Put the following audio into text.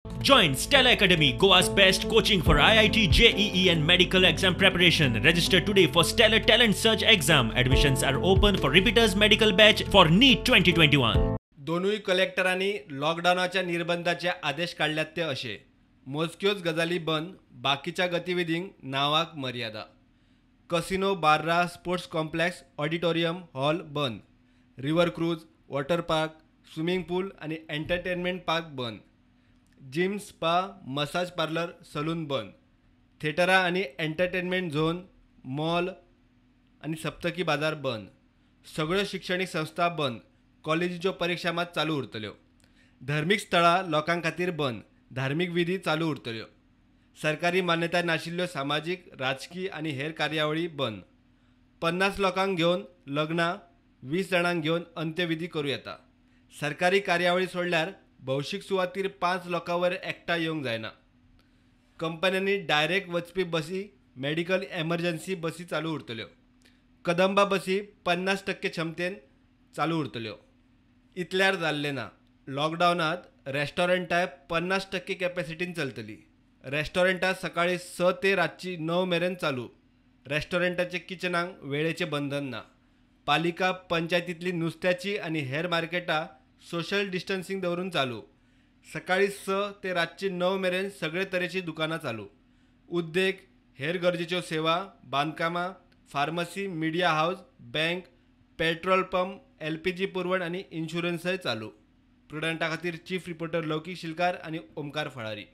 Join Stella Academy, Goa's best coaching for IIT, JEE and medical exam preparation. Register today for Stellar Talent Search exam. Admissions are open for repeaters medical batch for NEET 2021. दोनूय कलेक्टरांनी लॉकडावनाच्या निर्बंधाचे आदेश काडल्यात ते अशे: मोजक्योच गजाली बंद, बाकीच्या गतिविधींक नांवाक मर्यादा. कसिनो, बार्रा, स्पोर्ट्स कॉम्प्लेक्स, ऑडिटोरियम, हॉल बंद. River cruise, water park, swimming pool आनी एंटरटेनमेंट पार्क बंद. Gym, spa, massage parlour, saloon बंद. थेटरां आनी एंटरटेनमेंट झोन, मॉल आनी सप्तकी बाजार बंद. सगळ्यो शिक्षणीक संस्था बंद. कॉलेजीच्यो परिक्षा मात चालू उरतल्यो. धर्मीक स्थळां लोकां खातीर बंद. धार्मीक विधी चालू उरतल्यो. सरकारी मान्यताय नाशिल्ल्यो सामाजीक, राजकी आनी हेर कार्यावळी बंद. 50 लोकांक घेवन लग्नां, 20 जाणांक घेवन अंत्यविधी करूं येता. सरकारी कार्यावळी सोडल्यार भौशीक सुवातीर 5 लोकां वयर एकठांय येवंक जायना. कंपन्यांनी डायरेक्ट वचपी बसी, मेडिकल एमर्जन्सी बसी चालू उरतल्यो. कदंबा बसी 50% क्षमतेन चालू उरतल्यो. इतल्यार जाल्लें ना, लॉकडावनांत रेस्टॉरंटांय 50% कॅपेसिटीन चलतली. रेस्टॉरंटां सकाळीं 6 ते रातची 9 मेरेन चालू. रेस्टॉरंटाचे किचनांक वेळेचें बंधन ना. पालिका पंचायतींतली नुस्त्याची आनी हेर मार्केटां सोशल डिस्टन्सिंग दवरून चालू. सकाळीं 6 ते रातची 9 मेरेन सगळे तरेचीं दुकानां चालू. उद्देग, हेर गरजेच्यो सेवा, बांदकामां, pharmacy, media house, bank, petrol pump, LPG पुरवण आनी इन्शुरन्सय चालू. प्रुडंटा खातीर चीफ रिपोर्टर लौकीक शिलकार आनी ओमकार फळारी.